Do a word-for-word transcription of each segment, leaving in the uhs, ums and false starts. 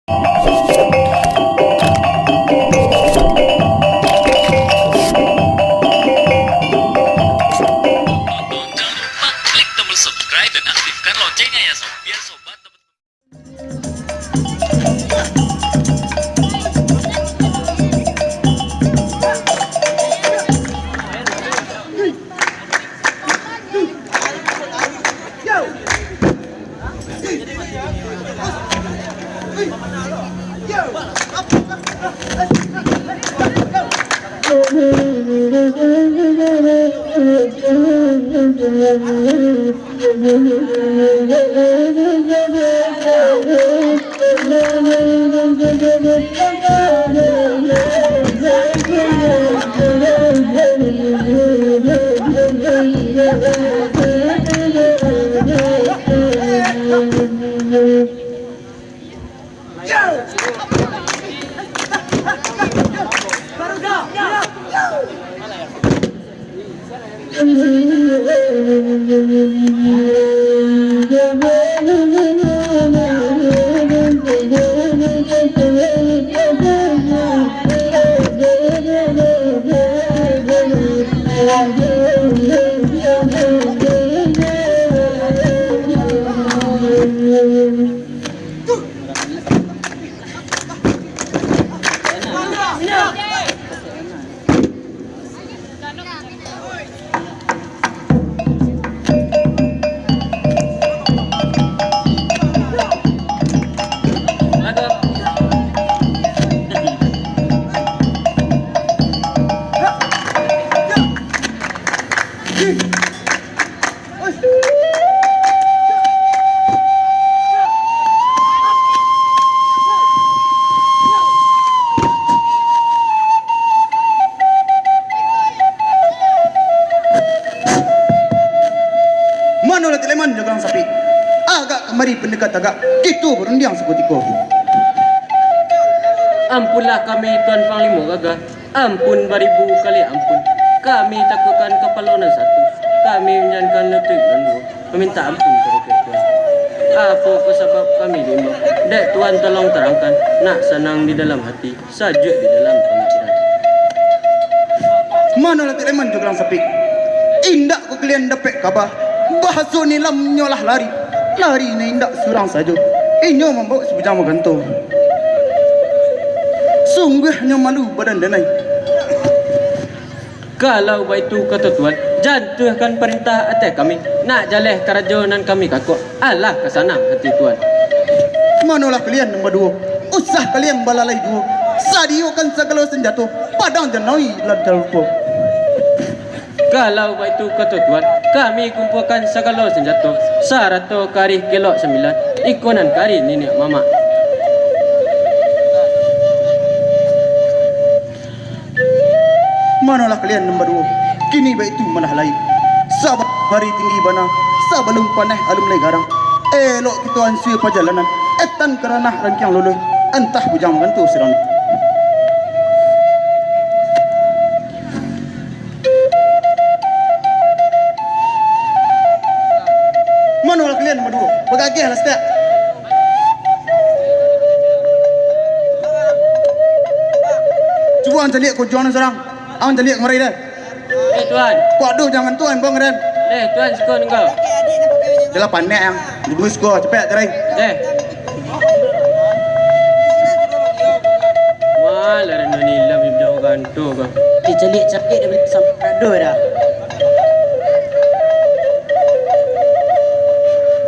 Jangan lupa klik tombol subscribe dan aktifkan loncengnya ya, sob, biar sobat dapat Manolah Tileman jo Galang Sapik? Agak kamari pandeka tagak, kito barundiang sakutiko. Ampunlah kami, Tuan Panglimo Gagah. Ampun baribu kali ampun. Kami takukan kapalo nan satu. Kami manjankan lutuik nan duo. Mamintak ampun kabake Tuan. Apokoh sabab kami diimbau? Dek Tuan tolong tarangkan. Nak sanang di dalam hati, sajuak di dalam pamikiran. Manolah Tileman jo Galang Sapik? Indak ko kalian dapek kaba, bahaso Nilam nyo lah lari. Lari nyo indak surang sajo. Inyo mambawok sabujang baganto. Sungguahnyo malu badan danai. Kalau baitu kato Tuan, jantuahkan parintah ateh kami. Nak jaleh karajo nan kami kakok, alah ka sanang hati Tuan. Manolah kalian nan baduo? Usah kalian balalai juo. Sadiyokan sagalo sanjato, padang jo nawi lah talupo. Kalau baitu kato Tuan, kami kumpuakan sagalo sanjato, sarato karih kelok sambilan, iko nan karih niniak mamak. Manolah kalian nan baduo? Kini baitu malah lai. Sabab hari tinggi bana, sabalun paneh alun lai garang. Elok kito ansua pajalanan, etan ka ranah rangkiang loloih, antah bujang baganto sirano. Manolah kalian baduo? Bagageh lah saketek. Cubo ang caliak ko jo ang surang. Ang caliak kamari deh. Eh, Tuan. Waduh, jangan Tuan, bang, Ren. Eh, Tuan, siko ninggal. Jelah panek ang. Tunggu siko, capek, cerai. Eh. Malah Ren Nilam jauh ganto, bang. Dicaliak-caliak dia balik sampai ado dah.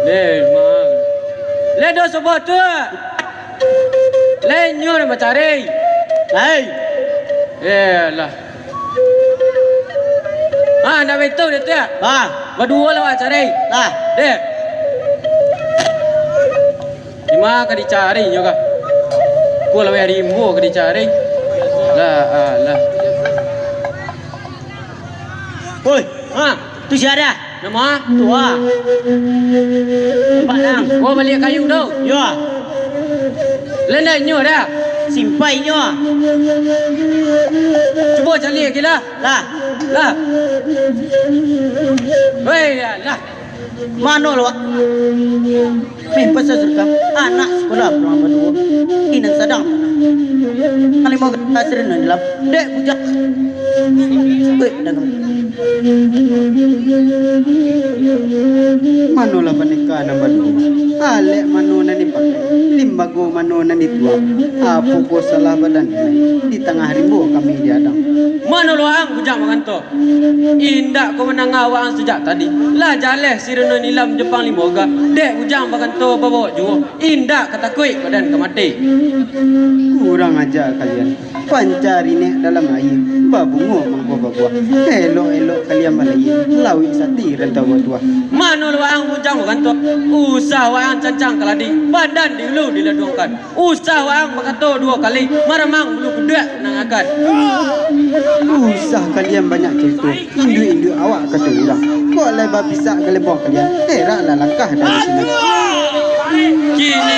Leh, mang. Leh, doh sobo tu. Leh, nyo nak bacari. Lai. Eh, lah. Ah, nak betul dia tu ya? Ah, baduo lah awak cari. Lah. Deh. Di ma ka dicari nyo kah? Ko lah weh rimbo ka dicari. Lah, ah, lah. Oi, ha, tu sia dah? Nama? Tu ah. Nampak nang. Oh, baliak kayu tu? Yo. Lendai nyo dah? Simpai nyo. Cubo caliak lagi lah. Lah. Lah. Weh, ya lah. Mano lo, Wak? Meh, pasal surga, anak sikola pulang baduo. Dang. Kalimo gasir nan lap. Dek bujang. Weh, dang. Manolah paneka nan baduo? Alek mano nan dipakai? Limbago mano nan dituang? Apo ko salah badan? Di tangah rimbo kami diadang. Mano lo ang bujang bakanto? Indak ko mandanga waang sajak tadi. Lah jaleh sirino nilam jo panglimo gah. Dek bujang bakanto babawok juo. Indak ka takuik badan ka mati. Kurang aja kalian. Pancari nek dalam aia. Babungo mangko babuah. Elok-elok kalian balayia. Lauik sati rantau batuah. Mano lo waang bujang bakanto? Usah waang cancang kaladi. Badan di hulu diladuangkan. Usah waang bakato duo kali, maramang bulu kuduak nan akan. Usah kalian banyak carito, induak-induak awak kato urang. Kok lai bapisak galembong kalian, eraklah langkah dari sinan. Kini,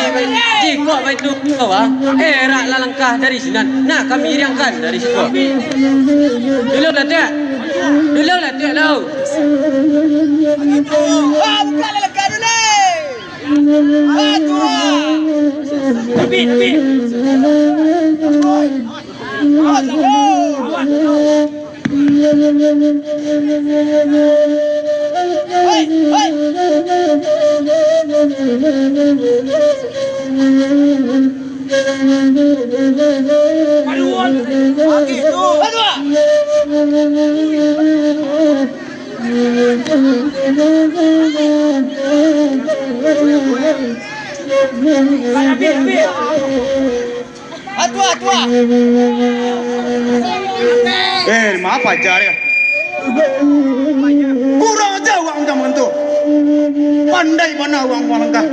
jikok baitu, eraklah langkah dari sinan, nak kami iriangkan dari siko. Dulu lah tiak, dulu lah tiak lo. Ah, buka lah langkah dulu. Atua, atua. Eh, maaf aja ya. Kurang aja waang bujang bakanto. Pandai bana waang malangkah.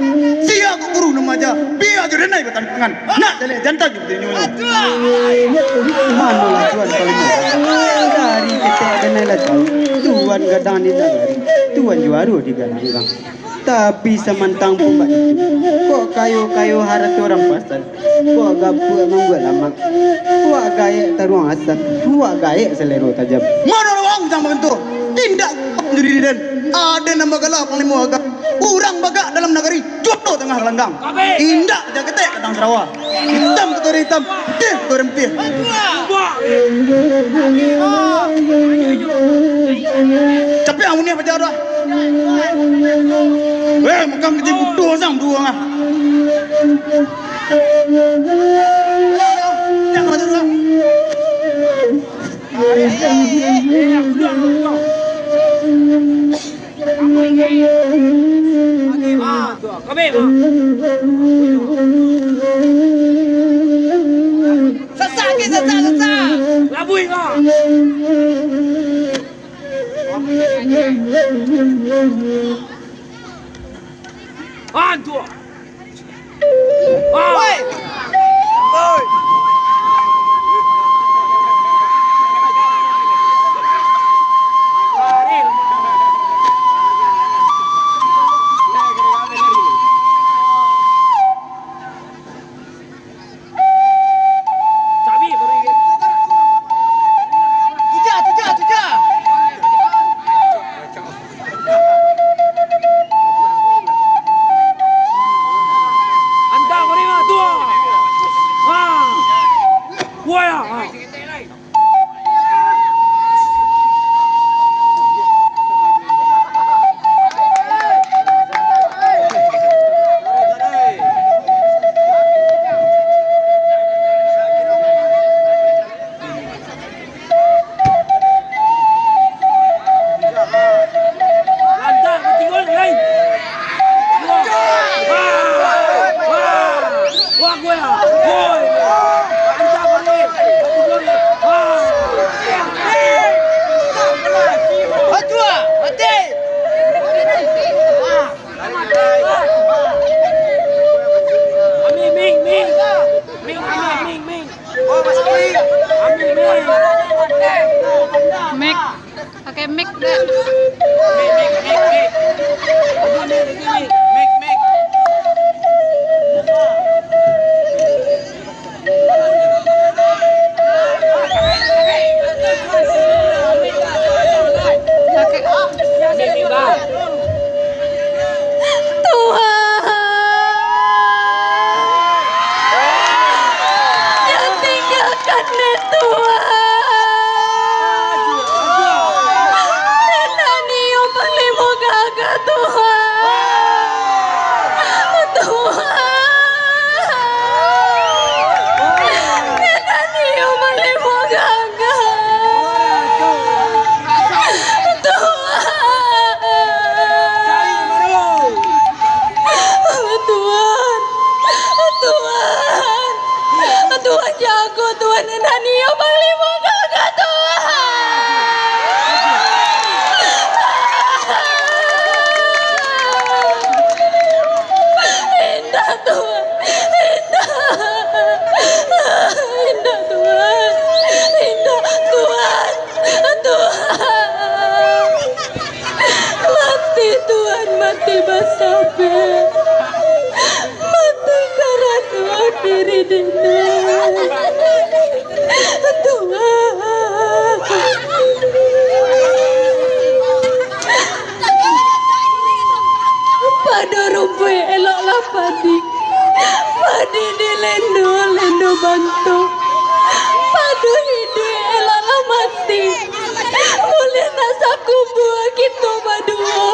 Sia ko guru nan maaja, bia jo denai batantangan. Nak jaleh jantan jo batinyo. Manolah Tuan Panglimo. Dari ketek denai lah tahu. Tuan gadang di nagari. Tuan juaro di galanggang. Tapi samantang pun baitu, kok kayo-kayo harato rampasan, kok gapuak mambuek lamak, kok gaek taruang asam, kok gaek salero tajam. Mano lah waang bujang bakanto? Indak diri den. Aden nan bagala Panglimo Agam. Urang bagak dalam nagari, jodoh tangah galanggang. Indak ja ketek gadang sarawa. Itam kato urang itam, putiah kato urang putiah. Capek amuniah paja dah. Weh, makan kecil butuh sang dua ah. Jangan masuk dulu. Sasak ke, sasak, sasak. Labuik, ah. Antua. Tujah, tujah, tujah. Anta marima tuo. Ha. Buaya. Ha. Ming, ming, ming. Ming, ming, ming, ming. Mic. Pakai mic, Dek. Mic, mic. Pakai. Tuhan. Tuhan. Nenek nio Panglimo Gagah, Tuhan. Tuhan. Nenek nio Panglimo Gagah. Tuhan. Tuhan, Tuhan, Tuhan jago, Tuhan, Nenek nio Panglimo Gagah, Tuhan. Indak, Tuhan, indak, indak, Tuhan, indak, Tuhan, Tuhan. Mati, Tuhan, mati basabik. Mati karano diri den. Tuhan. Pado rumpuik eloklah padi. Padi dilendo, lendo banto. Pado iduik eloklah mati. Buliah nak sakubua kito baduo.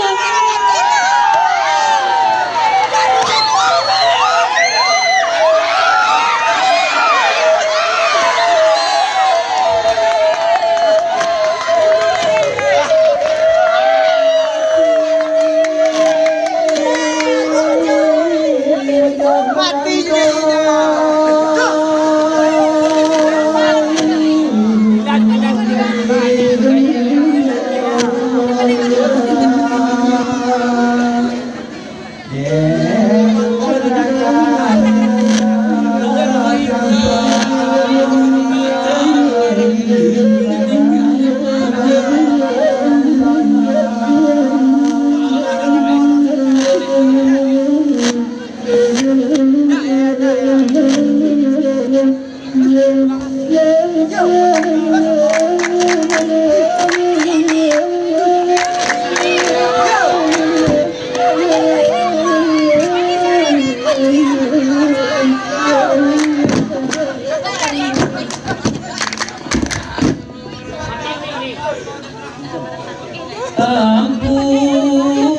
Ampun,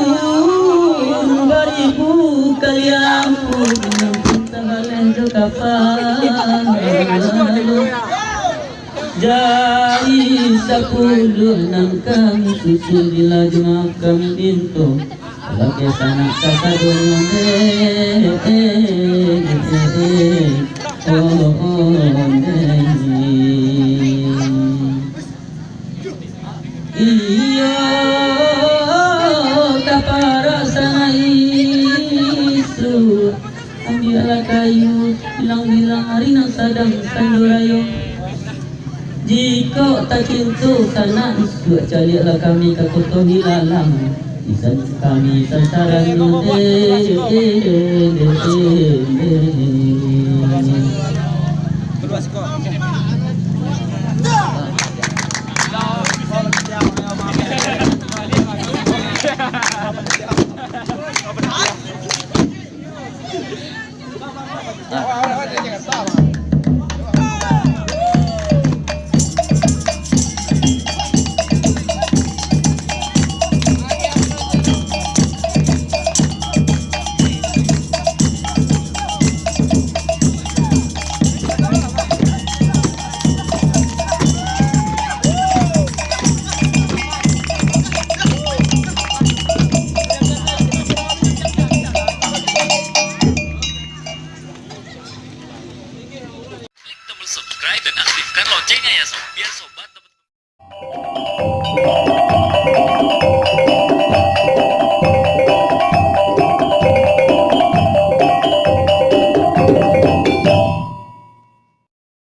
baribu kali ampun, sabaleh jo kapalo. Jari sapuluah nan kami susun, di laju kami minto, bagi sanak kasadonyo, eh, eh, eh, eh, oh, oh, eh. Iyo, taparak sanai isuak, ambiaklah kayu, bilang-bilang ari nan sadang sando rayo. Jikok tacinto sanak isuak, caliaklah kami ka koto Hilalang. Isan kami sansaran, eh, eh, eh, eh, eh. Klik tombol subscribe dan aktifkan loncengnya ya, sob, biar sobat dapat